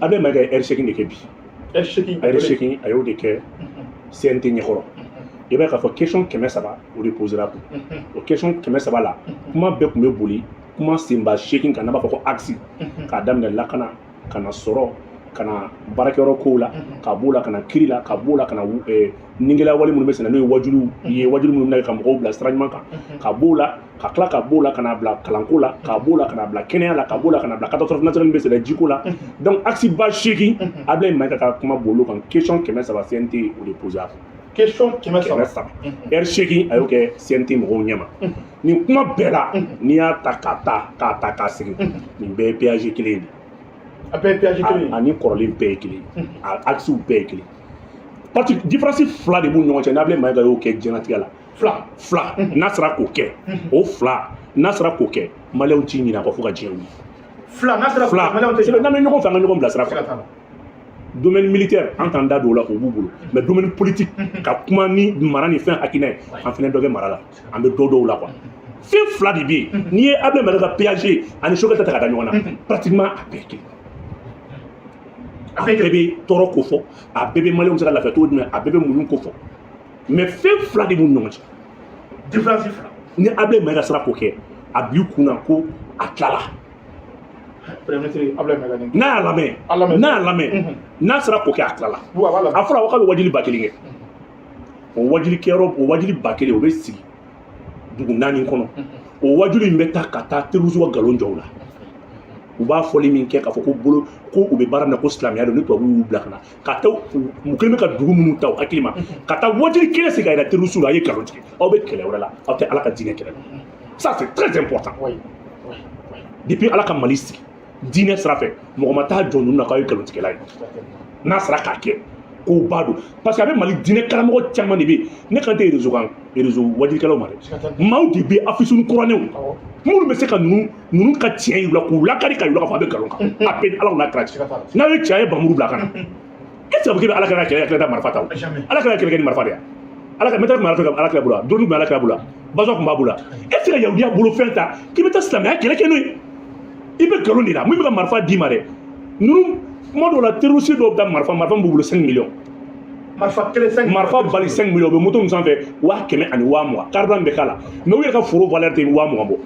Ablaye Maïga ye heure 8 de kɛ bi. Heure 8. Heure 8, a y'o de kɛ CNT ɲɛkɔrɔ. I b'a ye k'a fɔ question 300, o de posera kun. O question 300 la, kuma bɛɛ tun bɛ boli kuma senba 8 kan, n'a b'a fɔ ko axe, k'a daminɛ lakana ka na sɔrɔ, ka na baarakɛyɔrɔ kow la, ka b'o la ka na kiri la, ka b'o la ka na nigɛlɛya wale minnu bɛ senna, n'o ye wajuliw ye, wajuli minnu bɛna kɛ ka mɔgɔw bila sira ɲuman kan, ka b'o la ka tila ka b'o la ka na bila kalanko la, ka b'o la ka na bila kɛnɛya la, ka b'o la ka na bila catastrophe naturelle bɛ senna jiko la. Donc axe ba 8, Ablaye Maïga ka kuma bol'o kan. Question 300, CNT o de posé a kun. Question kɛmɛ kɛmɛ saba. Saba, heure 8, a y'o kɛ CNT mɔgɔw ɲɛma. Nin kuma bɛɛ la, n'i y'a ta k'a ta k'a ta k'a segin, nin bɛɛ ye péage kelen ye de. A bɛɛ ye péage kelen ye. Ani kɔrɔlen bɛɛ ye kelen ye, a axes bɛɛ ye kelen. Parce que différence fila de b'u ni ɲɔgɔn cɛ. N'Ablaye Maïga y'o kɛ diɲɛlatigɛ la, Fila. Fila, n'a sera k'o kɛ, o fila, n'a sera k'o kɛ, maliyɛnw t'i ɲinɛ a kɔ fo ka diɲɛ wuli. Fila, n'a sera. Fila. Maliyɛnw tɛ. C'est n'an bɛ ɲɔgɔn fɛ, an ka ɲɔgɔn bilasira. Siga Quoi. t'a la. Domaine militaire, an t'an da don o la, o b'u bolo, mais domaine politique, ka kuma ni mara ni fɛn hakilina ye, an fɛnɛ dɔ kɛ mara la, an bɛ dɔ dɔw la quoi. Fɛn fila de bɛ yen. N'i ye Ablaye Maïga ka péage ani Choguel ta ka da ɲɔgɔn na, pratiquement a bɛɛ ye kelen. A bɛɛ bɛ tɔɔrɔ ko fɔ, a bɛɛ bɛ maliyɛnw bɛ se ka lafiya cogo jumɛn, a bɛɛ bɛ muɲu ko fɔ, mais fɛn fila de b'u ni ɲɔgɔn cɛ. Différence fila. Ni Ablaye Maïga sera k'o kɛ, a b'i kunna ko a tilala. Premier ministre Ablaye Maïga nin. N'a y'a lamɛn, A lamɛn. n'a y'a lamɛn, n'a sera k'o kɛ, a tilala. Wa a b'a lamɛn. A fɔra ko k'a bɛ wajuli 1000 kɛ. O wajuli kɛyɔrɔ, o wajuli 1000, o bɛ sigi dugu naani kɔnɔ. O wajuli in bɛ taa ka taa terrorisme ka nkalon jɔ u la. U b'a fɔli min kɛ k'a fɔ ko bolo ko u bɛ baara min na, ko silamɛya don, ni tubabuw y'u bila ka na ka taa, u kɛlen bɛ ka dugu minnu ta u hakili ma, ka taa wajuli kelen sigi ka yira terrorisme la: a ye nkalon tigɛ, aw bɛ kɛlɛ wɛrɛ la, aw tɛ Ala ka diinɛ kɛlɛ la. Ça, c'est très important. Depuis Ala ka Mali sigi, diinɛ sira fɛ, mɔgɔ ma taa jɔ ninnu na k'aw ye nkalontigɛla ye. N'a sera k'a kɛ, ko ba don, parce que a bɛ Mali diinɛ karamɔgɔ caman de bɛ yen. Ne kan tɛ réseau kan, réseau wajilikɛlaw ma dɛ, maaw de bɛ affiche kuranɛw minnu bɛ se ka ninnu ka tiɲɛ yir'u la, k'u lakari, ka yir'u la k'a fɔ a bɛ nkalon kan. A bɛɛ ni Ala n'a kira cɛ. N'a ye cɛ, a ye bamuru bila ka na. E tɛ se ka fɔ k'i bɛ Ala kira kɛlɛ, kɛlɛ ta marifa ta o. Ala kira kɛlɛ kɛ ni marifa de ye. Ala ka mɛtɛrɛ tun bɛ Ala kira bolo, drone tun bɛ Ala kira bolo, bazɔn tun b'a bolo. E tɛ se ka yahudiya bolo fɛn ta k'i bɛ taa silamɛya kɛlɛ kɛ n'o ye. I bɛ nkalon de la. Mun bɛ ka marifa d'i ma dɛ? Ninnu, kuma dɔw la, terroriste dɔw bɛ taa marifa b'u bolo 5 millions. Marifa kelen 5. Marifa bali 5 millions, u bɛ moto min sanfɛ, 100 000 ani 20 000, carburant bɛ k'a la, mais u yɛrɛ ka foro valeur tɛ 20 000 bɔ.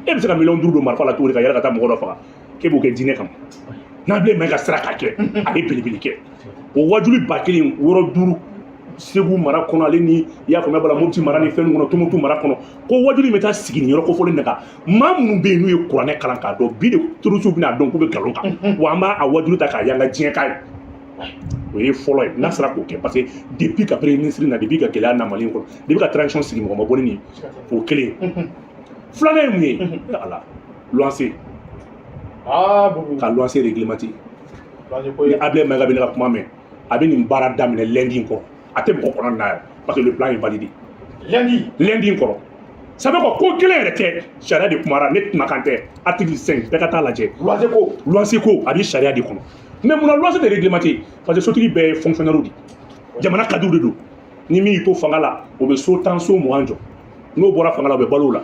E bɛ se ka miliyɔn 5 don marifa la cogo di ka yɛlɛ ka taa mɔgɔ dɔ faga k'e b'o kɛ diinɛ kama? N'Ablaye Maïga sera k'a kɛ, a ye belebele kɛ. O wajuli 1000 yɔrɔ duuru, Segu mara kɔnɔ, ale ni i y'a faamuya bala, Mopti mara ni fɛn kɔnɔ, Tumutu mara kɔnɔ, ko wajuli bɛ taa sigi nin yɔrɔ kofɔlen de kan. Maa minnu bɛ yen n'u ye kuranɛ kalan k'a dɔn, bi de terroriste bɛna dɔn k'u bɛ nkalon kan wa. An b'a a wajuli ta k'a yanga diɲɛ k'a ye. O ye fɔlɔ ye, n'a sera k'o kɛ, parce que depuis ka premier ministre na, depuis ka gɛlɛya na Mali kɔnɔ, depuis ka transition sigi, mɔgɔ ma bɔ ni nin ye. O kelen. Filanan ye mun ye? Ala luwanse. Ah, Boubou. Ka luwanse réglementer. Luwanse ko Ni ye. Ablaye Maïga bɛ ne ka kuma mɛn, a bɛ nin baara daminɛ lundi in kɔrɔ. A tɛ mɔgɔ kɔnɔ n'a ye, parce que le plan est validé. Lundi. Lundi in kɔrɔ. Ça veut dire ko kelen yɛrɛ tɛ, sariya de kumara, ne kumakan tɛ. Article 5, bɛɛ ka taa lajɛ. Luwanse ko. Luwanse ko, a bɛ sariya de kɔnɔ. Mais munna luwanse tɛ réglementé? Parce que sotigi bɛɛ ye fonctionnaire de ye, jamana cadre de don. Ni min y'i to fanga la, o bɛ so 10, so 20 jɔ. N'o bɔra fanga la, o bɛ balo o la.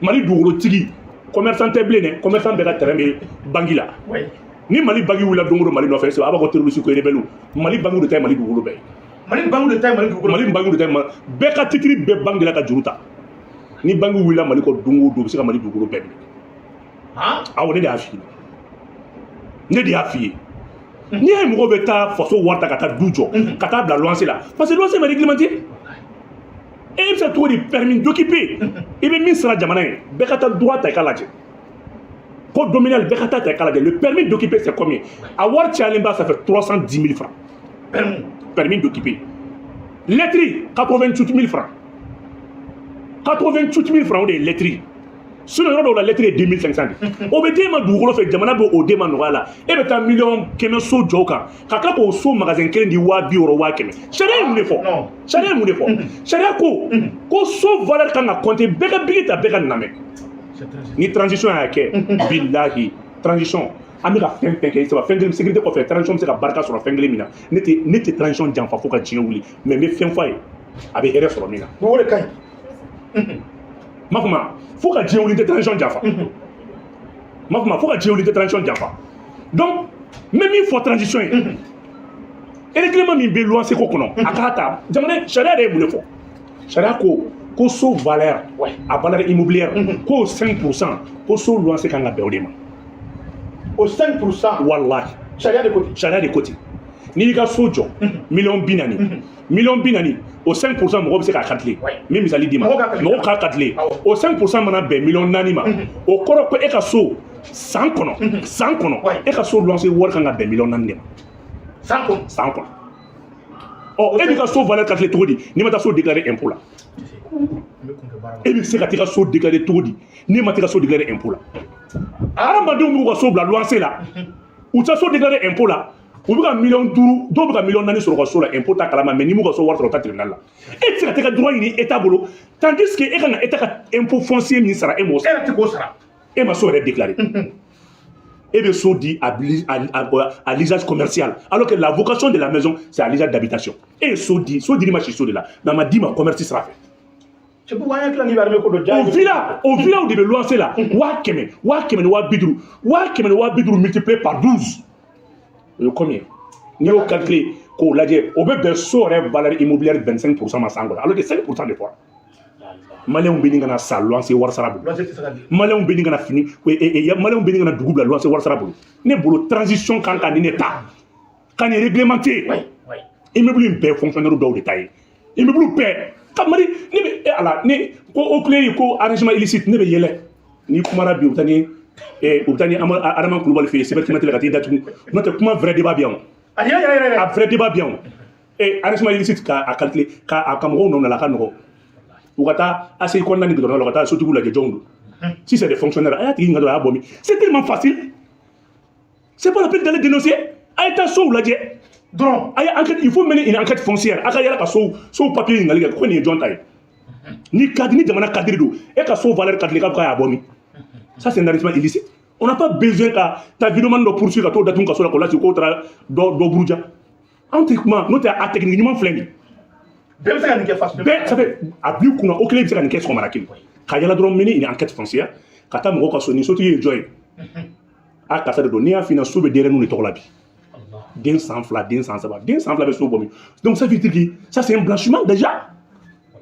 Mali dugukolotigi, commerçant tɛ bilen dɛ, commerçant bɛɛ ka terrain bɛ banque la. Ni Mali banque wulila don o don Mali nɔfɛ, a b'a fɔ terroriste ko rebelle. Mali banque de ta ye Mali dugukolo bɛɛ ye. Mali banque de ta ye Mali dugukolo. Mali banque de ta ye bɛɛ ka titre bɛɛ banque la ka juru ta. Ni banque wulila Mali kɔ don o don, u bɛ se ka Mali dugukolo bɛɛ minɛ. Awɔ, ne de y'a f'i ye, ne de y'a f'i ye. N'i y'a ye mɔgɔw bɛ taa faso wari ta ka taa du jɔ, ka taa bila luwanse la, parce que luwanse ma réglementé. E bɛ se ka cogo di permis d'occuper, i bɛ min sara jamana ye? Bɛɛ ka taa droit ta i ka lajɛ, code domanial, bɛɛ ka taa ta i ka lajɛ. Le permis d'occuper, c'est combien? A wari cayalen ba, ça fait 310 000 francs. Permis. Permis d'occuper, lettre, 88 000 francs, 88 000 francs, o de ye lettre. Sinon yɔrɔ dɔw la, lettre ye 2500 de. O bɛ d'e ma dugukolo fɛ, jamana bɛ o d'e ma nɔgɔya la. E bɛ taa miliyɔn 100 so jɔ o kan, ka tila k'o so magasin kelen di 60 000, 100 000. Sariya ye mun de fɔ? Non. Sariya ye mun de fɔ? Sariya ko ko so valeur kan ka compter. Bɛɛ ka bigi ta, bɛɛ ka namɛ. C'est très Ni transition y'a kɛ, bilahi, transition, an bɛ ka fɛn fɛn kɛ, saba fɛn kelen, sécurité kɔfɛ, transition bɛ se ka barika sɔrɔ fɛn kelen min na. Ne tɛ transition janfa fo ka diɲɛ wuli, mais n bɛ fɛn fɔ a ye, a bɛ hɛrɛ sɔrɔ min na. O de ka ɲi. N m'a fɔ ma, fo ka diɲɛ wuli, n tɛ transition janfa. N m'a fɔ ma, fo ka diɲɛ wuli, n tɛ transition janfa. Donc N bɛ min fɔ transition ye, règlement min bɛ luwanse ko kɔnɔ, a k'a ta. Jamana sariya de ye mun de fɔ? Sariya ko ko so valeur, a valeur immobilière, ko 5%, ko so luwanse kan ka bɛn o de ma. O 5%? Walahi. Sariya de ko ten? Sariya de ko ten. N'i y'i ka so jɔ miliyɔn 40, miliyɔn 40, o 5%, mɔgɔ bɛ se k'a calculer. N bɛ misali d'i ma. Mɔgɔw k'a calculer. O 5% mana bɛn miliyɔn 4 ma, o kɔrɔ ko e ka so san kɔnɔ, san kɔnɔ, e ka so luwanse wari kan ka bɛn miliyɔn 4 de ma. San kɔnɔ? San kɔnɔ. Ɔ, e b'i ka so valeur calculer cogo di n'i ma taa so déclarer impôt la? E bɛ se ka t'i ka so déclarer cogo di n'i ma t'i ka so déclarer impôt la? Hadamadenw b'u ka so bila luwanse la, u tɛ so déclarer impôt la. U bɛ ka miliyɔn 5, dɔw bɛ ka miliyɔn 4 sɔrɔ u ka so la, impôt ta kalama. Mais n'i m'u ka so wari sɔrɔ, u taa tribunal la. E tɛ se ka t'i ka droit ɲini État bolo, tandis que e kan ka État ka impôt foncier min sara, e m'o sara. E yɛrɛ tɛ k'o sara. E ma so yɛrɛ déclarer. E bɛ so di à l'usage commercial, alors que la vocation de la maison, c'est à l'usage d'habitation. E ye so di, so dir'i ma si so de la, mais a ma d'i ma commerce sira fɛ. O villa de bɛ luwanse la 100 000, 100 000 ni 50 000, 100 000 ni 50 000 multiplié par 12, o ye combien? N'i y'o calculer k'o lajɛ, o bɛ bɛn so yɛrɛ valeur immobilière 25% ma san kɔnɔ, alors que 5% de fɔra. Maliyɛnw bɛ nin ka na sa luwanse wari sara bolo. Maliyɛnw bɛ nin ka na fini, maliyɛnw bɛ nin ka na dugu bila luwanse wari sara bolo. Ne bolo, transition kan ka nin de ta ka nin réglementer. Immeuble in bɛɛ, fonctionnaire dɔw de ta ye immeuble bɛɛ ka Mali. Ne bɛ e ala ne ko o tile ko enrichissement illicite, ne bɛ yɛlɛ. N'i kumara bi, u bɛ taa ni Adama Kulubali fɛ yen, cybercriminalité la, ka t'i datugu. N'o tɛ, kuma vrai débat bɛ yan o. A vrai débat bɛ yan o. Enrichissement illicite, k'a calculer, k'a ka mɔgɔw nɔ la, a ka nɔgɔn. U ka taa ACI kɔnɔna ni goudron la, u ka taa sotigiw lajɛ, jɔnw don. Si c'est des fonctionnaires, a y'a tigi ɲininka dɔrɔn, a y'a bɔ min. C'est tellement facile, c'est pas la peine d'aller dénoncer. A ye taa sow lajɛ dɔrɔn. A ye enquête, il faut mener une enquête foncière. A ka yala ka sow papier ɲininkali kɛ ko nin ye jɔn ta ye. Ni cadre, ni jamana cadre don, e ka so valeur calculer, k'a fɔ k'a y'a bɔ min, ça, c'est un enrichissement illicite. On n'a pas besoin ka taa vidéoman dɔ poursuivre, ka t'o datugu kaso la, k'o lasigi k'o taara dɔ dɔ buruja. Anw tɛ kuma, n'o tɛ, a technique ɲuman filɛ nin ye. Bɛɛ bɛ se ka nin kɛ faso. Bɛɛ, ça fait a b'i kunna, o kelen bɛ se ka nin kɛ sɔgɔmada kelen ka yala dɔrɔn, mener une enquête foncière, ka taa mɔgɔw ka so, ni sotigi ye jɔn ye, a karisa de don. N'i y'a f'i ɲɛna, so bɛ denyɛrɛninw de tɔgɔ la bi, den san 2, den san 3, den san 2 bɛ so bɔ min? Donc ça veut dire que ça, c'est un blanchiment déjà.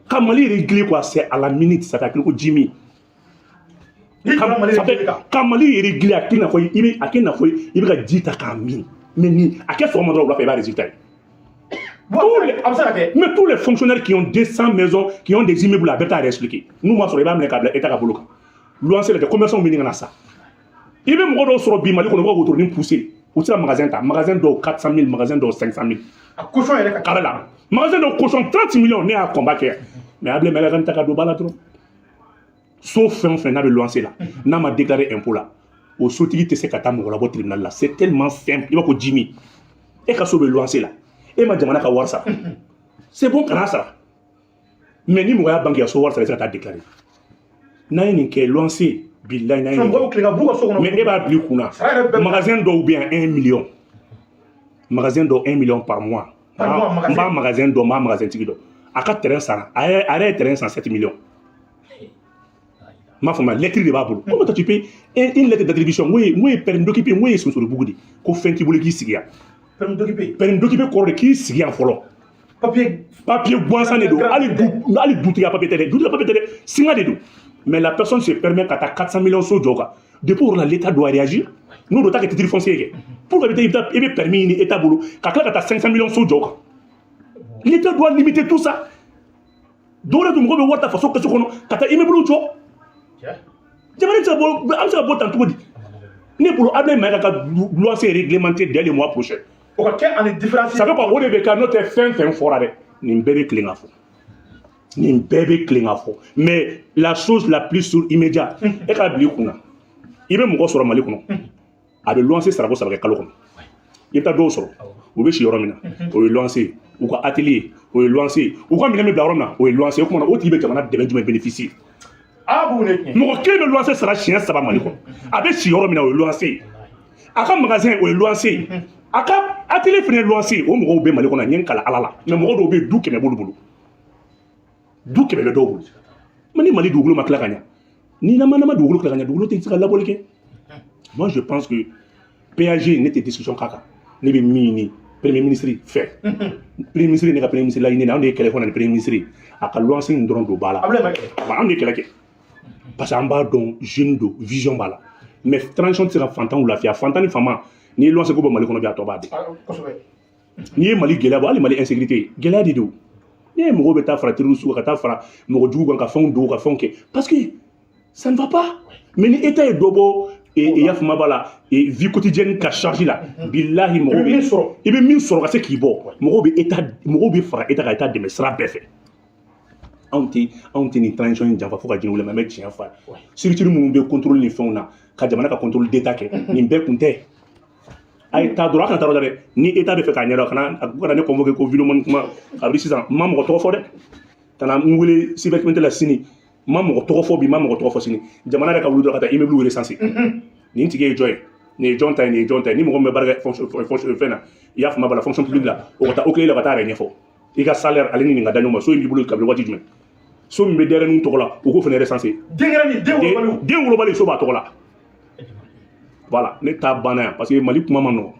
Ka Mali régler quoi, c'est à la minute. Ça fait hakili ko ji min ka Mali régler, a k'i n'a fɔ i bɛ, a k'i n'a fɔ i bɛ ka ji ta k'a min. Mais ni a kɛ sɔgɔma dɔrɔn, wula fɛ, i b'a résultat ye. Mais tous les fonctionnaires qui ont 200 maisons, qui ont des immeubles, a bɛɛ t'a expliquer. N'u ma sɔrɔ, i b'a minɛ k'a bila État ka bolo kan. Luwanse lajɛ, commerçant bɛ ɲini ka na sa. I bɛ mɔgɔ dɔw sɔrɔ bi Mali kɔnɔ, u b'a wotoronin pousser. U tɛ se ka magasin ta. Magasin dɔw 400 000, magasin dɔw 500 000. A caution yɛrɛ ka Kare la. Magasin dɔw caution 30 millions, ne y'a combat kɛ. Mais a bilen, ka ta ka don ba la dɔrɔn. So fɛn o fɛn n'a bɛ luwanse la, n'a ma déclarer impôt la, o sotigi tɛ se ka taa mɔgɔ labɔ tribunal la. C'est tellement simple. I b'a ko ji min. E ka so bɛ luwanse la, e ma jamana ka wari sara, c'est bon, kana sara. Mais ni mɔgɔ y'a banque ka so wari sara, i tɛ se ka taa déclarer. N'an ye nin kɛ, luwanse, bilayi, n'an ye nin kɛ, mais e b'a bila i kunna, magasin dɔw bɛ yan 1 million, magasin dɔw 1 million par mois. N b'a magasin dɔn, n b'a magasin tigi dɔn. A ka terrain sara, a yɛrɛ ye terrain san 7 millions. N m'a fɔ ma, lettre de b'a bolo. Comment toi tu payes une lettre d'attribution? N ko ye permis d'occuper, n ko ye Sonsoribugu de ko fɛn t'i bolo k'i sigi yan. Permis d'occuper? Permis d'occuper kɔrɔ de k'i sigi yan fɔlɔ. Papier. Papier gansan de don. Hali du, hali dutigi ka papier tɛ dɛ, dutigi ka papier tɛ dɛ, singa de don. Mais la personne se permet ka taa 400 millions so jɔ o kan. Depuis o yɔrɔ la, l'État doit réagir. N'o don, t'a kɛ titre foncier kɛ. Pourquoi i bɛ permis ɲini État bolo ka tila ka taa 500 millions so jɔ o kan? L'État doit limiter tout ça. Dɔwɛrɛ dun, mɔgɔ bɛ wari ta faso kɛsu kɔnɔ ka taa immeuble jɔ. Jamana bɛ se ka bɔ, an bɛ se ka bɔ tan cogo di? Ne bolo, Ablaye Maïga ka luwanse réglementé dès le mois prochain. O ka kɛ ani différence. Ça fait quoi? O de bɛ kɛ. N'o tɛ, fɛn fɛn fɔra dɛ, nin bɛɛ bɛ tilen ka fɔ, nin bɛɛ bɛ tilen ka fɔ. Mais la chose la plus sûre, immédiat, e k'a bila i kunna, i bɛ mɔgɔ sɔrɔ Mali kɔnɔ, a bɛ luwanse sarako saba kɛ kalo kɔnɔ. I bɛ taa dɔw sɔrɔ, u bɛ si yɔrɔ min na, o ye luwanse ye. U ka atelier, o ye luwanse ye. U ka minɛn bɛ bila yɔrɔ min na, o ye luwanse ye. O tuma na, o tigi bɛ jamana dɛmɛ jumɛn bénéficier? A b'u ne tiɲɛ. Mɔgɔ kelen bɛ luwanse sara siɲɛ saba Mali kɔnɔ. A bɛ si yɔrɔ min na, o ye luwanse ye. A ka magasin, o ye luwanse ye. A ka atelier fana ye luwanse ye. O mɔgɔw bɛ Mali kɔnɔ, n ye n kala Ala la. Mais mɔgɔ dɔw bɛ yen, du 100 b'olu bolo, du 100 bɛ dɔw bolo. Mais ni Mali dugukolo ma tila ka ɲa, ni nama nama dugukolo tila ka ɲa, dugukolo tɛ se ka labɔli kɛ. Moi, je pense que Péage, ne tɛ discussion k'a kan. Ne bɛ min ɲini premier ministre fɛ, premier ministre, ne ka premier ministre la ɲini, anw de ye kɛlɛ kɛ ni premier ministre, a ka luwanse in dɔrɔn don ba la. Ablaye Maïga. Wa anw de ye kɛlɛ kɛ parce que an b'a dɔn, jeune don, vision b'a la. Mais transition tɛ se ka fantanw lafiya. Fantan ni faama, n'i ye luwanse ko bɔ Mali kɔnɔ bi, a tɔ b'a bɛɛ. Ah, kosɛbɛ. N'i ye Mali gɛlɛya bɔ, hali Mali insécurité gɛlɛya de don. N'i ye mɔgɔw bɛ taa fara terroriste kan, ka taa fara mɔgɔ jugu kan, ka fɛnw dogo, ka fɛnw kɛ, parce que ça ne va pas. Mais ni état ye dɔ bɔ i y'a faamu b'a la, vie quotidienne ka charge la, bilahi, mɔgɔw I bɛ min sɔrɔ. I bɛ min sɔrɔ ka se k'i bɔ, mɔgɔw bɛ état, mɔgɔw bɛ fara état kan, état dɛmɛ sira bɛɛ fɛ. Anw tɛ nin transition in janfa fo ka diɲɛ wuli, mais an bɛ tiɲɛ fɔ a ye. Structure minnu bɛ contrôle ni fɛnw na, ka jamana ka contrôle d'état kɛ, nin bɛɛ kun tɛ. A ye taa dɔrɔn, a kana taa yɔrɔ dɛ. Ni état bɛ fɛ k'a ɲɛdɔn, a kana a kana ne convoqué ko vidéo kuma kabini sisan. N ma mɔgɔ tɔgɔ fɔ dɛ. Ka na n wele cybercriminalité la sini. N ma mɔgɔ tɔgɔ fɔ bi, n ma mɔgɔ tɔgɔ fɔ sini. Jamana yɛrɛ ka wuli dɔrɔn ka taa immeuble recenser: nin tigi ye jɔn ye, nin ye jɔn ta ye, nin ye jɔn ta ye. Ni mɔgɔ min bɛ baara kɛ fonction fɛn na, i y'a faamu b'a la, fonction publique la, o ka taa OCLEI la, ka taa yɛrɛ ɲɛfɔ. I ka salaire, ale ni nin ka da ɲɔgɔn ma. So in b'i bolo kabini waati jumɛn? So min bɛ denyɛrɛninw tɔgɔ la, u k'o fana recenser. Denyɛrɛnin, den wolobaliw. Den wolobali, so b'a tɔgɔ la. Voilà, ne t'a banna yan parce que Mali kuma ma nɔgɔn.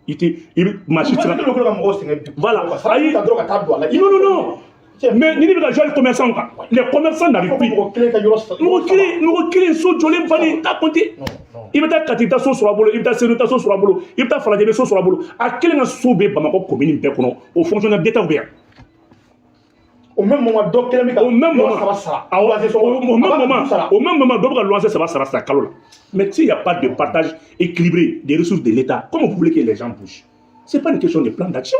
I tɛ, i bɛ maa si tɛ se ka Waati dɔ ka mɔgɔw sɛgɛn bi. Voilà. Ka sara Ayi. ta dɔrɔn ka taa don a la. Non, non, non, mais ni ne bɛ ka jouer commerçant kan, les commerçants n'arrivent plus. Mɔgɔ kelen ka yɔrɔ Mɔgɔ kelen, mɔgɔ kelen, so jɔlen banni t'a compter. Non, non. I bɛ taa Kati, i bɛ taa so sɔrɔ a bolo. I bɛ taa Senu, i bɛ taa so sɔrɔ a bolo. I bɛ taa Falajɛ, i bɛ so sɔrɔ a bolo. A kelen ka so bɛ Bamakɔ commune bɛɛ kɔnɔ. O fonctionnaire d'État bɛ yan. Au même moment, dɔ kelen bɛ ka Au même yɔrɔ moment, saba sara. Awɔ, Luwanse sɔngɔ. au même A b'a moment, sara. Au même moment, dɔ bɛ ka luwanse saba sara sisan kalo la. Mais s'il n'y a pas de partage équilibré des ressources de l'État, comment vous voulez que les gens bougent? C'est pas une question de plan d'action,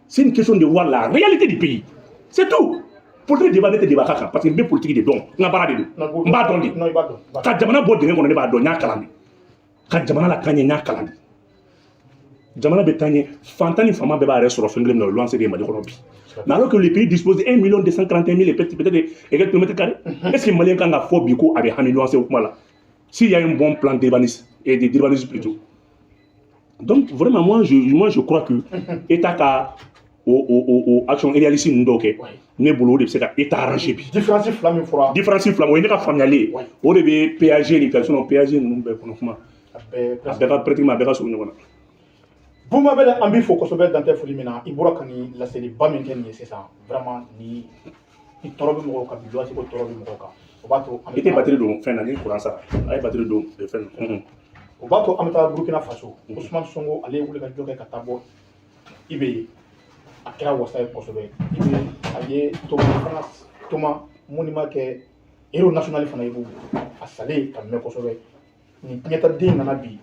c'est une question de voir la réalité du pays, c'est tout. Politique débat, ne tɛ débat k'a kan parce que n bɛ politique de dɔn, n ka baara de don, n b'a dɔn de. Non, i b'a dɔn, i b'a dɔn. Ka jamana bɔ dingɛ kɔnɔ, ne b'a dɔn, n y'a kalan de. Ka jamana la taa ɲɛ, n y'a kalan de. Jamana bɛ taa ɲɛ, fantan ni faama bɛɛ b'a yɛrɛ sɔrɔ fɛn kelen min na, o ye luwanse de ye Mali kɔnɔ bi. Mais alors que le pays dispose de 1 241 000 et peut-être et quelques kilomètres carrés, est-ce que Malien kan ka fɔ bi ko a bɛ hami luwanse o kuma la, s'il y a un bon plan d'urbanisme et de d'urbanisme plutôt? Donc vraiment, moi je crois que état ka o action réaliste ninnu dɔw kɛ, ne bolo, o de bɛ se ka état arranger bi. Différence fila min fɔra. Différence fila, o ye ne ka faamuyali ye. O de bɛ péage ni fɛn. Sinon péage ninnu bɛɛ kɔnɔ kuma, A bɛɛ a bɛɛ ka, pratiquement a bɛɛ ka surun ɲɔgɔn na. Buma Bɛlɛ, an b'i fo kosɛbɛ, dantɛ foli min na. I bɔra ka nin laseliba min kɛ nin ye sisan, vraiment, ni tɔɔrɔ bɛ mɔgɔw kan bi, luwanse ko tɔɔrɔ bɛ mɔgɔw kan, o b'a to an I bɛ tɛ taa batterie don fɛn na ni courant sara, a ye batterie don fɛn na. O b'a to an bɛ taa Burukina Faso. Ousmane Sonko, ale ye wuli ka jɔ kɛ ka taa bɔ IB ye. A kɛra wasa ye kosɛbɛ. IB, a ye Thomas fana, Thomas monument kɛ, héros national fana ye. B'u a salen ka mɛn kosɛbɛ. Nin tiɲɛtaden nana bi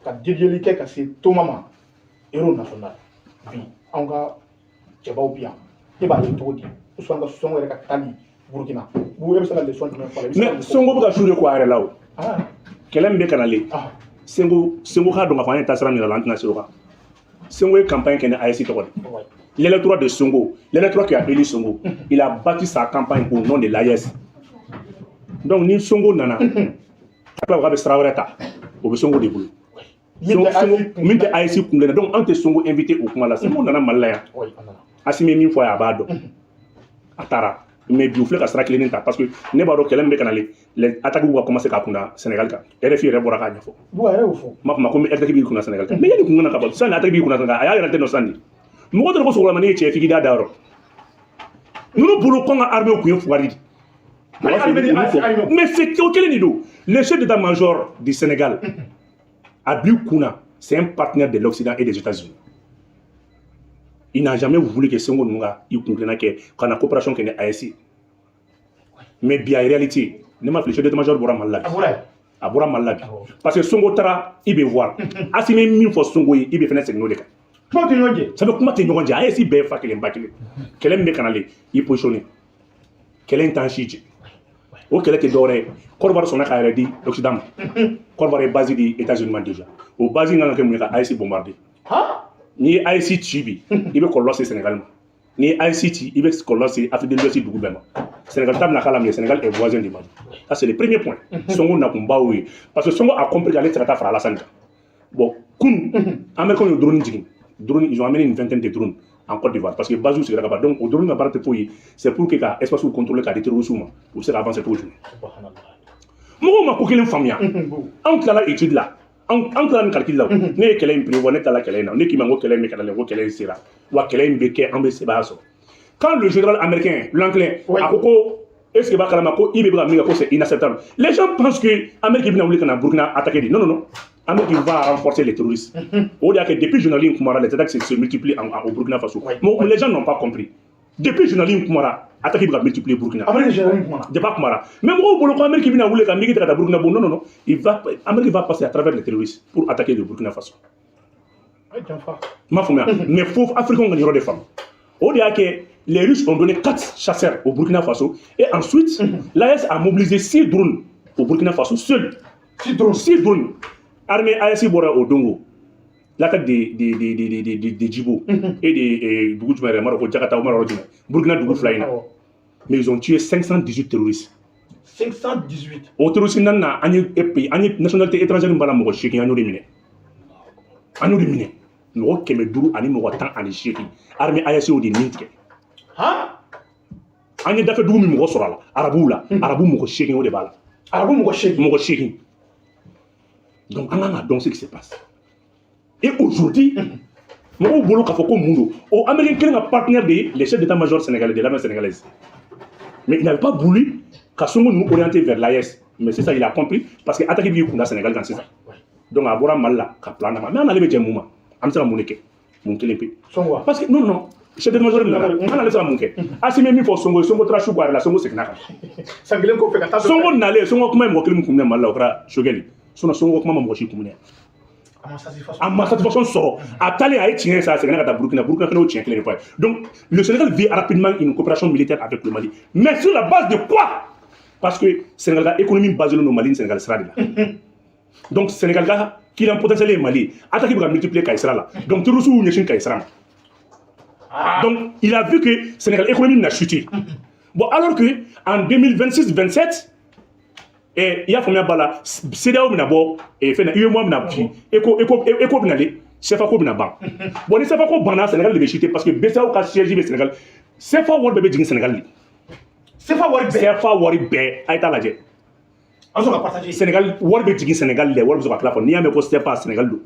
ka dédieli kɛ ka se Thomas ma, héros national. Bi anw ka cɛbaw bi yan, e b'a ye cogo di Ousmane ka Sonko yɛrɛ ka taali Burukina? Bu, e bɛ se ka leçon jumɛn fɔ a la? I bɛ se ka Mais mun fɔ? Sonko bɛ ka su de ko a yɛrɛ la. O kɛlɛ min bɛ ka nalen, Sonko k'a dɔn k'a fɔ an ye taasira min la, an tɛna se o kan. Sonko ye campagne kɛ ni AES tɔgɔ de. L'électorat de Sonko, l'électorat qui a élu Sonko, il a bâti sa campagne au nom de l'AES. Donc ni Sonko nana ka tila k'a bɛ sira wɛrɛ ta, o bɛ Sonko de bolo. Min tɛ AES Min tɛ AES kun na. Donc an tɛ Sonko invité o kuma la. Sonko nana Mali la yan. Oui, a nana. Asimi ye min fɔ a ye, a b'a dɔn. A taara. Mais bi, u filɛ ka sira kelen ta parce que ne b'a dɔn kɛlɛ min bɛ ka nalen, les attaques ka commencer k'a kunna Sénégal kan. RFI yɛrɛ bɔra k'a ɲɛfɔ. Bu, a yɛrɛ y'o fɔ. N b'a fɔ ma ko attaque b'i kunna Sénégal kan. Mais yanni kun kana ka bɔ sisan, attaque b'i kunna Sénégal, a y'a yɛrɛ tɛ nɔ sisan de. Mɔgɔ dɔ ko sɔgɔma, ne ye cɛ ye, f'i k'i da dayɔrɔ. Ninnu bolo ko an ka armée kun ye fugari de. Mali armée ni AES armée. Mais c'est o kelen de don. Le chef d'état-major du Sénégal a bila kunna, c'est un partenaire de l'Occident et des États-Unis. Il n'a jamais voulu que Sonko ninnu ka i kun kilenna kɛ ka na coopération kɛ ni AES ye. Mais bi, a réalité, ne ma fili, chef d'état-major bɔra Mali la bi. A bɔra yen. A bɔra Mali la bi. Awɔ. Parce que Sonko taara IB voir. Asimi ye min fɔ Sonko ye, IB fɛnɛ segin n'o de kan. Kumaw tɛ ɲɔgɔn jɛ. Ça fait kuma tɛ ɲɔgɔn cɛ. AES bɛɛ ye fa kelen ba kelen. Kɛlɛ min bɛ ka nalen, i positionné, kɛlɛ in t'an si jɛ. O kɛlɛ tɛ dɔwɛrɛ ye, Côte d'Ivoire sɔnna k'a yɛrɛ di Occident ma. Côte d'Ivoire ye base di États-Unis ma déjà. O base in kan ka kɛ mun ye? Ka AES bombarder. N'i ye AES ci bi, i bɛ kɔlɔlɔ se Sénégal ma. N'i ye AES ci, i bɛ kɔlɔlɔ se Afrique de l'Ouest dugu bɛɛ ma. Sénégal ta bɛna k'a la min ye, Sénégal est voisin du Mali. Ça, c'est le premier point. Sonko nakunba y'o ye parce que Sonko a compris qu'ale tɛ se ka taa fara Alassane kan. Bon, kunun, Américains ye drone jigin. Drone, ils ont amené une vingtaine de drones en Côte d'Ivoire parce que base sigira ka ban. Donc o drone ka baara tɛ foyi ye, c'est pour que ka espace contrôler k'a di terroristes ma, u bɛ se ka avancer cogo jumɛn. Subhanallah. Mɔgɔw ma ko kelen faamuya. Bu. Anw tilala étude la, An taara nin calcul la. Ne ye kɛlɛ in prévoir, ne taara kɛlɛ in na, ne k'i ma ko kɛlɛ in bɛ kɛlɛ la, ko kɛlɛ in sera wa, kɛlɛ in bɛ kɛ, an bɛ sebaaya sɔrɔ. Quand le général américain l'anglais a ko est ce que b'a kalama ko IB bɛ ka min kɛ, ko c'est inacceptable, les gens pensent que Amérique bɛna wuli ka na Burkina attaquer de. Non, non, non, Amérique va renforcer les terroristes. O de y'a kɛ depuis général in kumara, les attaques se multiplient au Burkina Faso. Bon, les gens n'ont pas compris. Depuis général in kumara, attaque bɛ ka multiplier Burkina. Amérique général in kumana. Depuis kumara, mais mɔgɔw bolo ko Amérique bɛna wuli ka MiG ta ka taa Burkina. Bon, non, non, non, il va Amérique va passer à travers les terroristes pour attaquer le Burkina Faso. Ay, janfa. N m'a faamuya, mais fo Africains ka nin yɔrɔ de faamu. O de y'a kɛ les Russes ont donné quatre chasseurs au Burkina Faso et ensuite l'AES a mobilisé six drones au Burkina Faso seul. Six drones? Six drones. Armée AES bɔra o don o l'attaque de Djibo et de dugu jumɛn yɛrɛ, n m'a dɔn ko Jakata, o ma yɔrɔ jumɛn, Burkina dugu fila in na. Mais ils ont tué 518 terroristes. 518? O terroriste naani na, an ye pays, an ye nationalité étrangère min b'a la, mɔgɔ 8, an y'o de minɛ, an y'o de minɛ. Mɔgɔ 518, armée AES y'o de nin tigɛ. Han. An ye dafɛ dugu min mɔgɔ sɔrɔ a la, arabuw la, arabu mɔgɔ 8, o de b'a la. Arabu mɔgɔ 8? Mɔgɔ 8. Donc an kan ka dɔn ce qui se passe. Et aujourd'hui, mɔgɔw bolo k'a fɔ ko mun don, o Américain kelen ka partenaire de ye les chefs d'état-major sénégalais, de l'armée sénégalaise. Mais il n'avait pas voulu ka Sonko ninnu orienter vers l'AES. Mais c'est ça, il a compris, parce que attaque b'i kunda Sénégal kan sisan. Donc a bɔra Mali la ka plan d'a ma. Mais an n'ale bɛ jɛ mun ma? An bɛ se ka mun de kɛ? Mun kelen pe? Sonko. Parce que non, non, chef d'état-major min nana, an n'ale bɛ se ka mun kɛ? Assimi ye min fɔ Sonko ye, Sonko taara su bɔ a yɛrɛ la, Sonko seginna ka na. San kelen kɔfɛ ka taa. Sonko nalen, Sonko kuma ye mɔgɔ kelen min kun minɛ Mali la, o kɛra Choguel. Sinon Sonko kuma ma mɔgɔ si kun minɛ. A ma satisfaction. A ma satisfaction sɔrɔ. A taalen, a ye tiɲɛ ye sa, a seginna ka taa Burkina. Burkina fana y'o tiɲɛ kelen de fɔ a ye. Donc le Sénégal vit rapidement une coopération militaire avec le Mali. Mais sur la base de quoi? Parce que Sénégal ka économie basée no Mali ni Sénégal sira de la. Donc Sénégal ka client potentiel ye Mali. Attaque bɛ ka multiplier Kayi sira la, donc terroristes y'u ɲɛsin Kayi sira ma. Donc il a vu que Sénégal économie bɛna chuter. Bon, alors que en 2026-27 i y'a faamuya ba la, CEDEAO bɛna bɔ fɛn na, UEMOA bɛna ci, ECO bɛna le, CFA ko bɛna ban. Bon, ni CFA ko banna, Sénégal de bɛ chuter, parce que BCEAO ka siège bɛ Sénégal. CFA wari bɛɛ bɛ jigin Sénégal de. CFA wari bɛɛ? CFA wari bɛɛ, a ye taa lajɛ. An sɔn ka partager. Sénégal wari bɛ jigin Sénégal de, wari bɛ sɔrɔ ka tila fɔ. N'i y'a mɛn ko CFA, Sénégal don.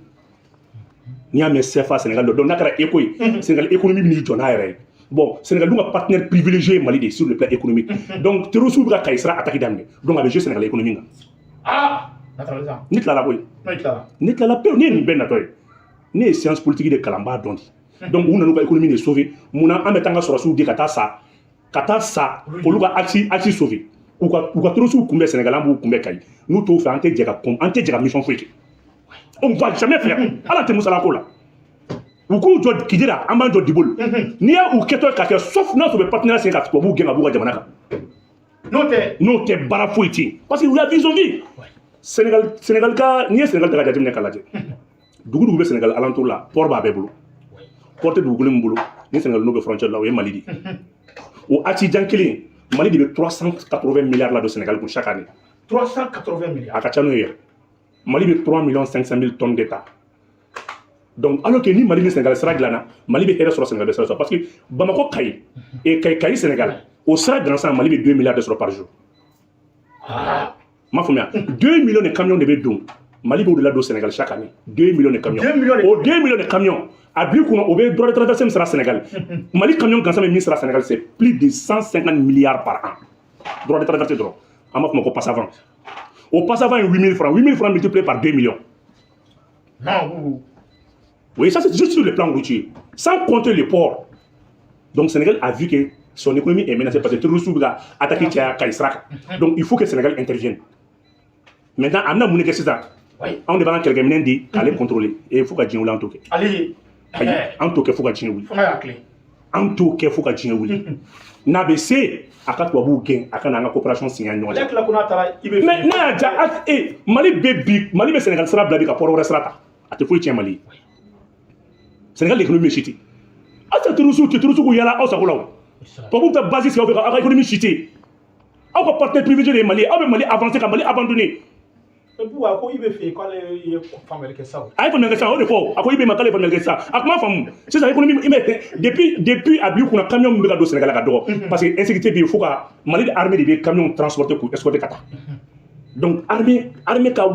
N'i y'a mɛn CFA, Sénégal don. Donc n'a kɛra ECO ye, Sénégal économie bɛ n'i jɔ n'a yɛrɛ ye. Bon, Sénégal dun ka partenaire privilégié ye Mali de sur le plan économique. Donc terroristes bɛ ka Kayi sira attaque daminɛ, donc a bɛ jouer Sénégal économie kan. Ah, naturalisant. Ne tilala koyi. Non, i tilala. Ne tilala pewu. Ne ye nin bɛɛ natɔ ye, ne ye science politique de kalan, n b'a dɔn de. Donc u nana u ka économie de sauver. Munna an bɛ taa an ka sɔrɔsiw di ka taa sa, ka taa sa olu ka axe sauver, u ka terroristes kunbɛn Sénégal? An b'u kunbɛn Kayi. N'u t'o fɛ, an tɛ jɛ ka an tɛ jɛ ka mission foyi kɛ. On va jamais faire. Ala tɛ musala ko la. U k'u jɔ Kidira, an b'an jɔ Diboli. N'i y'a u kɛtɔ ka kɛ, sauf n'a sɔrɔ u bɛ partenariat signé ka tubabuw gɛn ka b'u ka jamana kan. N'o tɛ. N'o tɛ, baara foyi tɛ yen, parce que u y'a vision vie. Sénégal ka, n'i ye Sénégal ta ka jateminɛ k'a lajɛ, dugu dugu bɛ Sénégal alentour la, port b'a bɛɛ bolo. Port tɛ dugukolo min bolo ni Sénégal n'o bɛ frontière la, o ye Mali de ye. O axe jan kelen, Mali de bɛ 380 milliards la don Sénégal kun chaque année. 380 milliards? A ka ca n'o ye yɛrɛ. Mali bɛ 3 millions 500 000 tonnes de ta. Donc alors que ni Mali ni Sénégal sira dilanna, Mali bɛ hɛrɛ sɔrɔ, Sénégal bɛ sira sɔrɔ, parce que Bamako Kayi et Kayi, Kayi Sénégal, o sira gansan, Mali bɛ 2 milliards de sɔrɔ par jour. M'a faamuya, 2 millions de camions de bɛ don, Mali b'o de la don Sénégal chaque année, 2 millions de camions. 2 millions de. O 2 millions de camions, a bil'i kunna, o bɛ droit de traversée min sara Sénégal, Mali camion gansan bɛ min sara Sénégal, c'est plus de 150 milliards par an. Droit de traversée dɔrɔn, an b'a fɔ o ma ko passe-avant. O passe-avant ye 8000 francs, 8000 francs multiplié par 2 millions. Non. Oui, ça c'est juste sur le plan routier, sans compter le port. Donc Sénégal a vu que son économie est menacée parce que terroristes bɛ ka attaquer caya Kayi sira kan. Donc il faut que Sénégal intervienne. Maintenant, an bɛna mun de kɛ sisan? Anw de b'an ka kɛlɛkɛminɛn di k'ale contrôler et fo ka diɲɛ wuli, an t'o kɛ. Ale. Ayi, an t'o kɛ fo ka diɲɛ wuli. Fo n'a y'a clé. An t'o kɛ fo ka diɲɛ wuli. N'a bɛ se a ka tubabuw gɛn, a ka na an ka coopération signer an ni ɲɔgɔn Ale cɛ. tila ko n'a taara i bɛ. Mais n'a y'a ja Mali bɛ bi, Mali bɛ Sénégal sira bila bi ka port wɛrɛ sira ta, a tɛ foyi tiɲɛ Mali ye. Sénégal l'économie bɛ chuter. Aw tɛ terroristes tɛ terroristes k'u yala aw sago la o. Tubabuw bɛ taa base sigi aw fɛ ka aw ka économie chuter. Aw ka partenaire privilégié de ye Mali ye, aw bɛ Mali avancer ka Mali abandonner. Buwa ko i bɛ fɛ yen k'ale ye faamuyali kɛ sa o. A ye faamuyali kɛ sisan, o de fɔ. A ko i bɛ ma k'ale ye faamuyali kɛ sisan. A kuma faamu. Sisan économie i bɛ depuis a bil'i kunna, camion min bɛ ka don Sénégal ka dɔgɔ. Parce que insécurité bɛ yen, fo ka Mali armée de bɛ camion transporter k'u escorter ka taa. Donc armée bɛ ka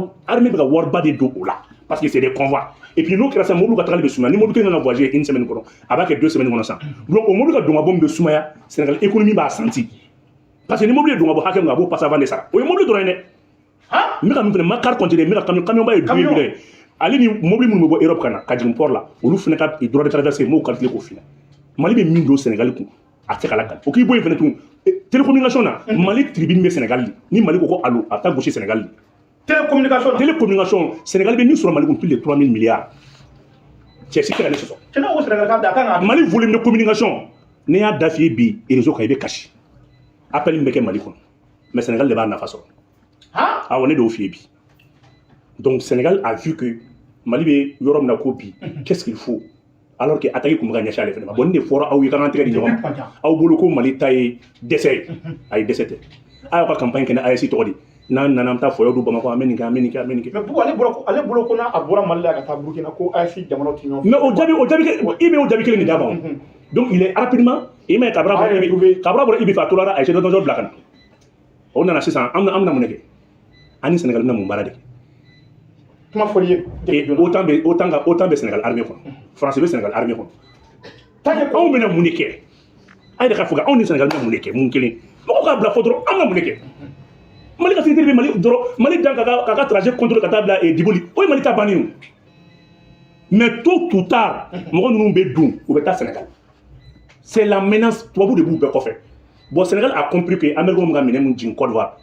wariba de don o la. parce que c'est des convois. Et puis n'o kɛra sisan, mobili ka tagali bɛ sumaya. Ni mobili kelen nana voyager une semaine kɔnɔ, a b'a kɛ 2 semaines kɔnɔ sisan. Donc o mobili ka don ka bɔ min bɛ sumaya, Sénégal économie b'a senti, parce que ni mobili ye don ka bɔ hakɛ min, a b'o passe avant de sara. O ye mobili dɔrɔn ye dɛ. N bɛ ka min fɛnɛ ma car conteneur, n bɛ ka camion, camion ba ye 2 millions ye. Ale ni mobili minnu bɛ bɔ Europe ka na ka jigin port la, olu fɛnɛ ka droit de traverse, n b'o calculer k'o f'i ɲɛna. Mali bɛ min don Sénégal kun, a tɛ se ka lakali. O k'i bɔ yen fɛnɛ tun, télécommunication na, Mali tribune bɛ Sénégal de. Ni Mali ko ko allo, a bɛ taa gosi Sénégal de. Télécommunication na. Télécommunication, Sénégal bɛ min sɔrɔ Mali kun, plus de 3000 milliards, cɛ si tɛ ka ne sɔsɔ. Cɛ, n'o ko Sénégal k'a da a kan ka Mali volume de communication, n'i y'a da f'i ye bi réseau kan, i bɛ kasi. Appel min bɛ kɛ Mali kɔnɔ, mais Sénégal de b'a nafa sɔrɔ. Awɔ, ne de y'o f'i ye bi. Donc Sénégal a vu que Mali bɛ yɔrɔ min na ko bi, qu'est-ce qu'il faut, alors que attaque kun bɛ ka ɲɛsin ale fɛnɛ ma. Bon, nin de fɔra aw ye k'an k'an tɛgɛ di ɲɔgɔn ma. Aw bolo ko Mali ta ye dɛsɛ ye, ayi, dɛsɛ tɛ. A y'aw ka campagne kɛ ni AES tɔgɔ de. N'an nana, an bɛ taa fɔyɔ don Bamakɔ, an bɛ nin kɛ, an bɛ nin kɛ, an bɛ nin kɛ. Mais Bubu, ale bɔra ko ale bolo ko n'a a bɔra Mali la ka taa Burukina, ko AES jamanaw tɛ ɲɔgɔn fɛ. Mais o jaabi i bɛ o jaabi kelen de d'a ma o. Donc il est rapidement, i ma ye, kabira A bɔra yɛrɛ i trouvé. Kabira bɔra, i bɛ fɛ a tora, a ye chef d'état bila ka na. O nana sisan, an bɛna mun de kɛ? An ni Sénégal bɛna mun baara de kɛ? Kuma fɔli ye. Et OTAN ka OTAN bɛ Sénégal armée kɔnɔ, France bɛ Sénégal armée kɔnɔ. Anw bɛna mun de kɛ? A yɛrɛ ka fɔ anw ni Sénégal bɛna mun de kɛ? Mun kelen mɔgɔw k'a bila fɔ dɔrɔn, an ka mun de kɛ? Mali ka sécurité bɛ Mali dɔrɔn, Mali dan k'a ka trajet contrôler ka taa bila Diboli, o ye Mali ta bannen ye o. Mais tôt ou tard, mɔgɔ ninnu bɛ don, u bɛ taa Sénégal. C'est la menace, tubabu de b'u bɛɛ kɔfɛ. Bon, Sénégal a compris que Américains bɛ ka minɛn mun jigin Côte d'Ivoire,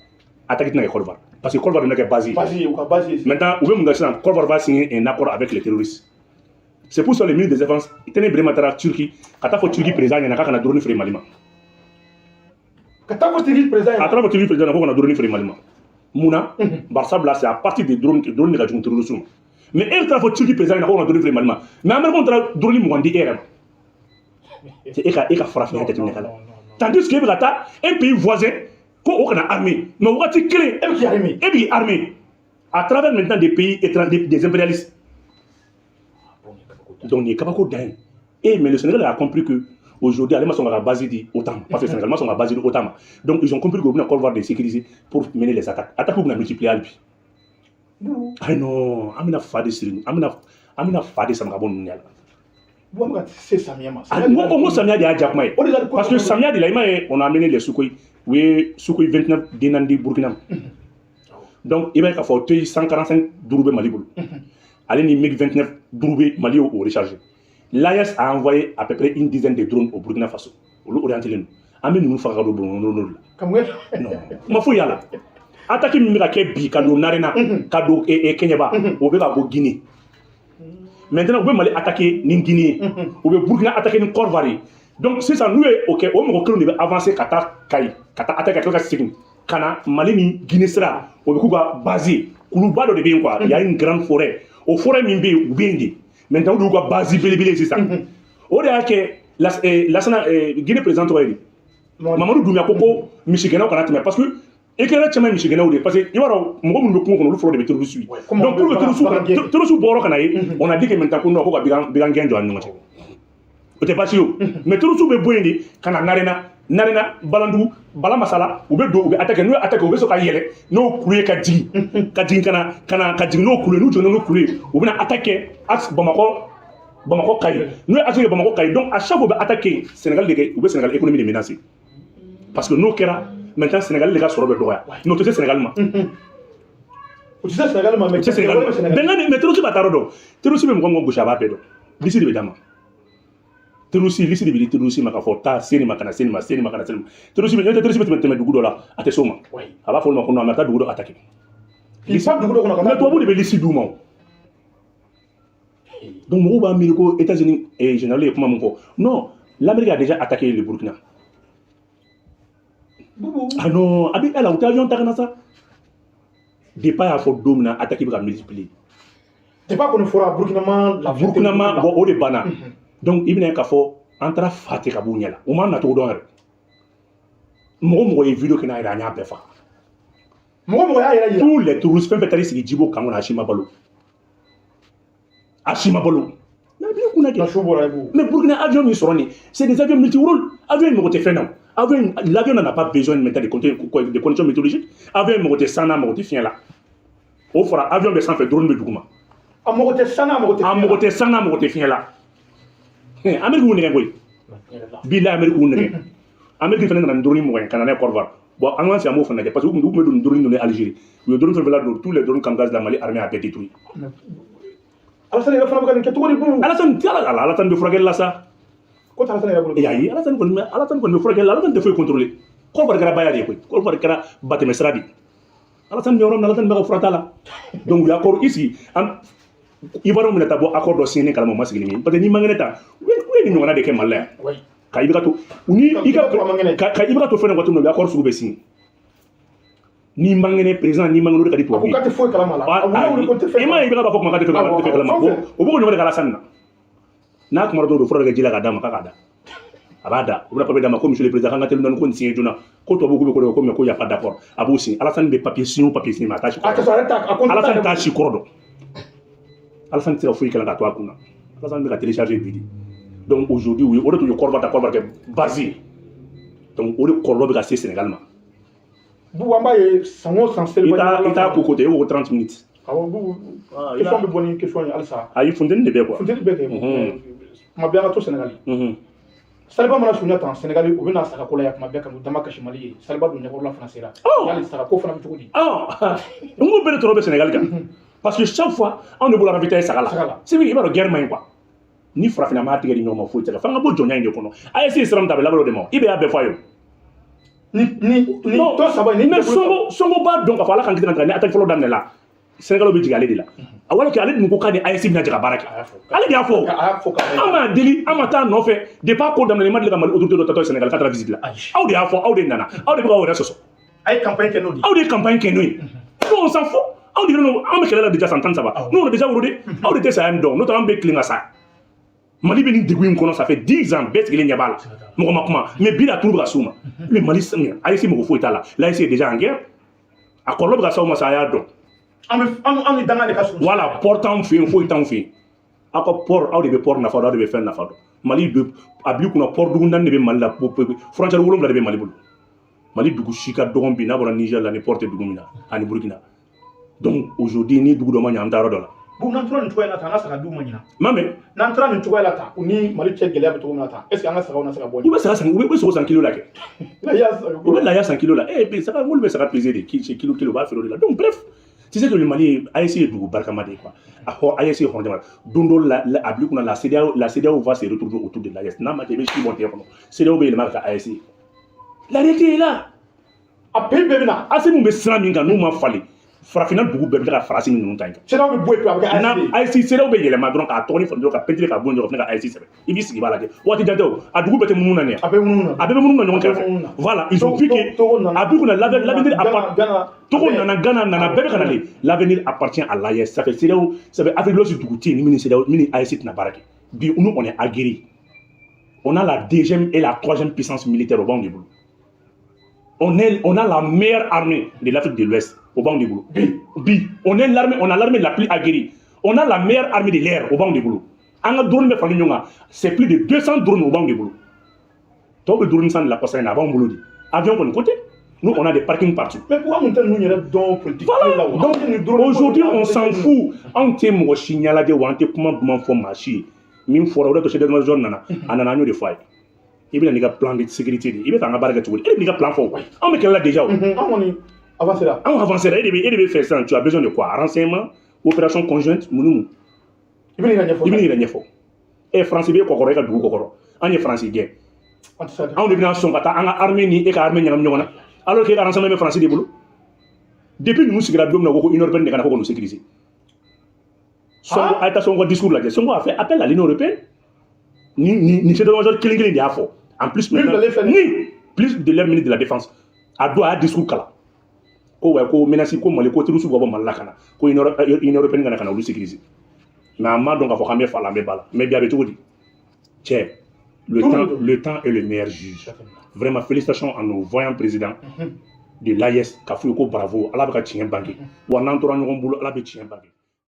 attaque tɛna kɛ Côte d'Ivoire, parce que Côte d'Ivoire bɛna kɛ base ye. Base ye, u ka base ye. Maintenant, u bɛ mun kɛ sisan? Côte d'Ivoire va signer un accord avec les terroristes. C'est pour ça le ministre des Défenses Tene Birima taara Turquie ka taa fɔ Turquie président ɲɛna k'a kana drone feere Mali ma. Ka taa fɔ Turquie président A ɲɛna. taara fɔ Turquie président ɲɛna ko kana drone feere Mali ma. Mun na? Bari sabula c'est à partir des drones que drone de ka jugu terroristes ma. Mais e taara fɔ Turquie président ɲɛna ko kana drone feere Mali ma, mais Américains taara drone 20 di e yɛrɛ ma. C'est e ka farafinya jateminɛ ka la. Tandis que e bɛ ka taa un pays voisin ko o kana armée, mais wagati kelen E bɛ k'i armé. E b'i armé à travers maintenant des pays étrangers, des impérialistes. Donc nin ye kabako dan ye. Et mais le Sénégal a compris que aujourd'hui, ale ma sɔn ka base di OTAN ma, parce que Sénégal ma sɔn ka base di OTAN ma. Donc ils ont compris que u bɛna Côte d'Ivoire de sécuriser pour mener les attaques. Attaques bɛna multiplier hali bi. Ayi non, an bɛna fa de siri, an bɛna fa de sama ka bɔ ninnu ɲɛ la. Bubu, an bɛ ka se samiya ma. Ah, n ko samiya de y'a ja kuma ye. O de la. Parce que samiya de la, i m'a ye, on a amené les Sukhoi, u ye Sukhoi 29 den naani di Burkina ma. Donc i b'a ye k'a fɔ TI 145 duuru bɛ Mali bolo, ale ni MiG 29 duuru bɛ Mali, y'o rechargé. L'AES a envoyé à peu près une dizaine de drones au Burkina Faso. Olu orienté len don. An bɛ ninnu faga ka don bolonɔ de la. Ka mun kɛ? Non, kuma foyi y'a la. Attaque min bɛ ka kɛ bi ka don Narena, ka don Kɛɲɛba, o bɛ ka bɔ Guinée. Maintenant, u bɛ Mali attaquer ni Guinée ye, u bɛ Burkina attaquer ni Côte d'Ivoire ye. Donc sisan, n'u ye o kɛ, o mɔgɔ kelen de bɛ avancer ka taa Kayi, ka taa attaquer, ka tila ka segin ka na Mali ni Guinée sira, o bɛ k'u ka base ye. Kuluba dɔ de bɛ yen quoi, il y a une grande forêt. O forêt min bɛ yen, u bɛ yen de. Maintenant, o de y'u ka base belebele ye sisan. O de y'a kɛ Lasana, Guinée président tɔgɔ ye di? Mamadu Doumbouya ko misigɛnnaw kana tɛmɛ, parce que éclaireur caman ye misigɛnnaw de ye, parce que i b'a dɔn, mɔgɔ minnu bɛ kungo kɔnɔ, olu fɔlɔ de bɛ terroriste ye. Donc pour que terroriste bɔyɔrɔ kana ye, on a dit que maintenant ko non, ko ka bagan gɛn jɔ an ni ɲɔgɔn cɛ. O tɛ baasi ye o, mais terroriste bɛ bɔ yen de ka na Narena, Narena, Balandugu, Bala Masala, u bɛ don, u bɛ attaquer. N'u ye attaquer, u bɛ sɔrɔ ka yɛlɛ n'o kulu ye ka jigin, ka jigin ka na, ka na, ka jigin n'o kulu ye. N'u jiginna n'o kulu ye, u bɛna attaquer axe Bamakɔ Kayi. N'u ye axe kɛ Bamakɔ Kayi, donc à chaque fois u bɛ attaquer Sénégal de kɛ, u bɛ Sénégal économie de menacer, parce que n'o kɛra maintenant, Sénégal de ka sɔrɔ bɛ dɔgɔya. Mais o tɛ se Sénégal ma. O tɛ se Sénégal ma, mais O tɛ se Sénégal ma. Bɛnkan ni mais terroriste b'a ta yɔrɔ dɔn. Terroriste bɛ mɔgɔ mɔgɔ gosi, a b'a bɛɛ dɔn. Liste de bɛ d'a ma. Terroriste, liste de bɛ di terroriste ma k'a fɔ taa se nin ma, ka na se nin ma, se nin ma, ka na se nin ma. Terroriste bɛ, n'o tɛ, terroriste bɛ tɛmɛ dugu dɔ la, a tɛ s'o ma. A b'a fɔ olu ma ko non, a bɛ taa dugu dɔ attaquer. K'i fa dugu dɔ kɔnɔ ka Mais taa. Tubabu de bɛ liste d'u ma o. Donc mɔgɔw b'a miiri ko États-Unis général ye kuma min fɔ, non, l'Amérique a déjà attaqué le Burkina. Bubu. Ah non, a bɛ ala u tɛ avion ta ka na sa. Depuis a y'a fɔ don min na, attaque bɛ ka multiplier. Depuis a kɔni fɔra, Burkina ma lafiya. Burkina ma bon, o de banna. Donc i bɛna ye k'a fɔ an taara fa ten ka b'u ɲɛ la, u m'an nacogo dɔn yɛrɛ. Mɔgɔ mɔgɔ ye vidéo kɛ n'a yɛrɛ, an y'a bɛɛ faga. Mɔgɔ mɔgɔ y'a yɛrɛ yira. Tous les terroristes, fɛn fɛn taar'i sigi Jibo kan kɔnɔ, a si ma balo, a si ma balo. Mais a b'i kunna kɛ. Na su bɔra i b'o. Mais Burkina avion min sɔrɔ nin, c'est des avions multi-rôles. Avion in mago tɛ fɛn na o. Avion, l'avion n'en a pas besoin maintenant de conditions météorologiques. Avion in mago tɛ san na, mago tɛ fiɲɛ la. O fɔra, avion bɛ sanfɛ, drone bɛ duguma. A mago tɛ san na, a mago tɛ A mago tɛ san na, a mago tɛ fiɲɛ la. Amérique y'u nɛgɛ koyi. Bilahi, Amérique y'u nɛgɛ. Amérique fana nana ni drone 20 ye ka na n'a ye Côte d'Ivoire. Bon, an k'an sigi, an b'o fana lajɛ, parce que u tun bɛ don drone ninnu Algérie. U ye drone fɛn fɛn ladon, tous les drones kamikazes la, Mali armée a bɛɛ détruit. Alassane yɛrɛ fana bɛ ka nin kɛ cogo di, Bubu? Alassane ti ala, Alassane bɛ furakɛli la sa. Ko tɛ Alassane yɛrɛ bolo. Ayi, Alassane kɔni bɛ furakɛli la. Alassane tɛ foyi contrôler. Côte d'Ivoire kɛra baya de ye koyi. Côte d'Ivoire kɛra batɛmɛ sira de ye. Alassane bɛ yɔrɔ min na, Alassane bɛ ka fura t'a la. Donc u ye accord i sigi an Ivoirien bɛna taa bɔ accord dɔ signé kalama, u ma sigi ni min ye, parce que n'i man kɛnɛ ta, u ye nin ɲɔgɔnna de kɛ Mali la yan. Ka i bɛ ka to ni i ka ka i bɛ ka to fɛn dɔ waati min na, u bɛ accord sugu bɛ signé. N'i man kɛnɛ, président, n'i man kɛnɛ, o de ka di tubabu ye. A ko k'a tɛ foyi kalama la. I ma ye, i bɛ ka b'a fɔ kuma k'a tɛ fɛn kalama. O b'o ɲɔgɔn de kɛ Alassane na. N'a kumara dɔw bɛ fura dɔ kɛ ji la k'a d'a ma k'a k'a da. A b'a da, u bɛna papier d'a ma ko monsieur le président, k'an ka teli dɔɔni, ko nin signé joona, ko tubabu k'u bɛ ko dɔ ko, mais ko y a pas d'accord. A b'o signé. Alassane bɛ papier signé o papier signé, mais a t'a si kɔrɔ dɔn. Alassane t'a si kɔrɔ dɔn. Alassane tɛ se ka foyi kɛ k'a to a kun na. Alassane bɛ ka télécharger bi de. Donc aujourd'hui, u ye o de tun ye Côte d'Ivoire ta, Côte d'Ivoire kɛ base ye. Donc o de kɔlɔlɔ bɛ ka se Sénégal ma. Bubu, an b'a ye san o san seliba. I t'a ko ko tɛ, e ko ko 30 minutes. Awɔ, Bubu, question bɛ bɔ ni question ye halisa. Ayi, funteni de bɛ quoi. Funteni bɛ kɛ. Kuma bɛɛ an ka to Sénégal. Saliba mana surunya tan, Sénégal u bɛna sagako la yan kuma bɛɛ ka n'u dama kasi Mali ye. Saliba don ɲɛkɔrɔla fana sera. Yali sagako fana bɛ cogo di? N ko bɛɛ de tɔɔrɔ bɛ Sénégal kan, parce que chaque fois anw de bolo ravitailler saga la. Sibiri, i b'a dɔn guerre man ɲi quoi. Ni farafinna m'a tigɛ di ɲɔgɔn ma, foyi tɛ kɛ. F'an ka bɔ jɔnya in de kɔnɔ. AES ye sira min ta, a bɛ laban o de ma. I bɛ y'a bɛɛ fɔ a ye o. Ni tɔ saba ni. Mais Sonko b'a dɔn k'a fɔ Ala k'an kisi ka ni attaque fɔlɔ daminɛ la, Sénégal bɛ jigin ale de la. A wala kɛ ale dun ko k'a ni AES bɛna jɛ ka baara kɛ. Ale de y'a fɔ. An m'a deli, an ma taa nɔfɛ. Depuis a ko daminɛ, i ma deli ka Mali autorité dɔ tatɔ Sénégal ka taara visite la. Aw de y'a fɔ, aw de nana, aw de bɛ k'aw yɛrɛ sɔsɔ. A ye campagne kɛ n'o de ye. Aw de ye campagne kɛ n'o ye. Nous, on s'en fout. Anw de an bɛ kɛlɛ la déjà san 13. Nous, on est déjà rodé. Aw de tɛ saya nin dɔn, n'o tɛ an bɛ tilen ka sa. Mali bɛ nin degun in kɔnɔ, ça fait 10 ans, bɛɛ sigilen ɲɛ b'a la. Mɔgɔ ma kuma, mais bi la turu bɛ ka s'u ma. Mais Mali AES mɔgɔ foyi t'a la. L'AES est déjà en guerre. A kɔlɔlɔ bɛ ka s'aw ma sa, a y'a dɔn. An bɛ an ni danga de ka surun. Voilà, port t'anw fɛ yen, foyi t'anw fɛ yen. Aw ka port, aw de bɛ port nafa dɔn, aw de bɛ fɛn nafa dɔn. Mali bɛ a bil'i kunna, port dugu naani de bɛ Mali la, frontière wolonwula de bɛ Mali bolo. Mali dugu si ka dɔgɔn bi n'a bɔra Niger la ni port tɛ dugu min na ani Burkina. Donc aujourd'hui, ni dugu dɔ ma ɲɛ, an bɛ taa yɔrɔ dɔ la. Bon, n'an tora nin cogoya in na tan, an ka saga d'u ma ɲina. Ma mɛn. N'an tora nin cogoya la tan, u ni Mali cɛ gɛlɛya bɛ cogo min na tan, est ce que an ka sagaw na se ka bɔ? U bɛ saga san, u bɛ sogo san kilo la kɛ. U bɛ laya san kilo la. Eh, saga, olu bɛ saga peser de kilo kilo, u b'a feere o de la. Donc bref, tu sais que le Mali, AES ye dugu barikama de ye quoi. A fɔ AES ye hɔrɔn jamana. Don dɔ la, a bil'i kunna, la CEDEAO va se retrouver autour de l'AES. N'a ma kɛ, i bɛ si bɔn tigɛ kɔnɔ. CEDEAO bɛ yɛlɛma ka kɛ AES ye. La réalité est là. A pays bɛɛ bɛ na. AES mun bɛ sira min kan, n'u ma falen, farafinna dugu bɛɛ bɛ tila ka farasi ninnu ta in kan. CEDEAO bɛ bɔ yen pewu, a bɛ kɛ AES. AES, CEDEAO bɛ yɛlɛma dɔrɔn k'a tɔgɔ ni fɛn dɔrɔn ka peinture k'a bɔ yen dɔrɔn ka AES sɛbɛn. I b'i sigi i b'a lajɛ. Waati jan tɛ o. A dugu bɛɛ tɛ munumunu na nin ye. A bɛ munumunu na. A bɛɛ bɛ munumunu na ɲɔgɔn kɛrɛfɛ. Voilà, ils ont vu que a b'i kunna l'avenir appartient. Togo nana, Ghana nana, bɛɛ bɛ ka na de. L'avenir appartient à l'AES. Ça fait CEDEAO, ça fait Afrique de l'Ouest dugu tɛ yen ni min ni CEDEAO, min ni AES tɛna baara kɛ. Bi, nous, on est aguerris. On a la deuxième et la troisième puissance militaire au b'anw de bolo. On a la meilleure armée de l'Afrique de l'Ouest o b'anw de bolo. Bi, bi, on est l'armée, on a l'armée la plus aguerrie. On a la meilleure armée de l'air o b'anw de bolo. An ka drone bɛ falen ɲɔgɔn kan, c'est plus de 200 drones o b'anw de bolo. Tɔw bɛ drone san de la kɔsa in na, a b'anw bolo de. Avion kɔni côté. Nous, on a des parkings partout. Mais pourquoi mun tɛ ninnu yɛrɛ dɔn politique? Voilà. Donc, aujourd'hui, on s'en fout. Anw tɛ mɔgɔ si ɲɛlajɛ wa an tɛ kuma duman fɔ maa si ye. Min fɔra o de to chef d'état-major nana, a nana, an y'o de fɔ a ye. I bɛna n'i ka plan de sécurité de ye. I bɛ fɛ an ka baara kɛ cogo di? E de bɛ n'i ka plan fɔ o. Anw bɛ kɛlɛ la déjà o. An kɔni avancé la. Anw avancé la. E de bɛ fɛ sisan, tu as besoin de quoi? Renseignement, opération conjointe, mun ni mun? I bɛ n'i yɛrɛ ɲɛfɔ. I bɛ n'i yɛrɛ ɲɛfɔ. E France bɛ kɔkɔrɔ, e ka dugu kɔkɔrɔ. An ye France gɛn. Anw de bɛna sɔn ka taa an ka armée ni e ka armée ɲagami ɲɔgɔn na, alors que e ka renseignement bɛ France de bolo. Depuis ninnu sigira don min na, ko Union européenne de ka na ko k'olu sécuriser. Sonko, a ye taa Sonko ka discours lajɛ. Sonko a fait appel à l'Union européenne. Ni chef d'état-major kelen kelen de y'a fɔ. En plus maintenant, ni plus de leur ministre de la défense a don, a y'a discours kalan ko wa ko menace ko Mali ko terroriste ka bɔ Mali la ka na ko Union européenne ka na olu sécuriser. Mais a ma dɔn k'a fɔ k'an bɛ fa la, an bɛ ba la. Mais bi a bɛ cogo di cɛ? Le temps est le meilleur juge. Vraiment, félicitations à nos voyants présidents de l'AES, k'a f'u ye ko bravo. Ala bɛ ka tiɲɛ bange wa n'an tora ɲɔgɔn bolo, Ala bɛ tiɲɛ bange.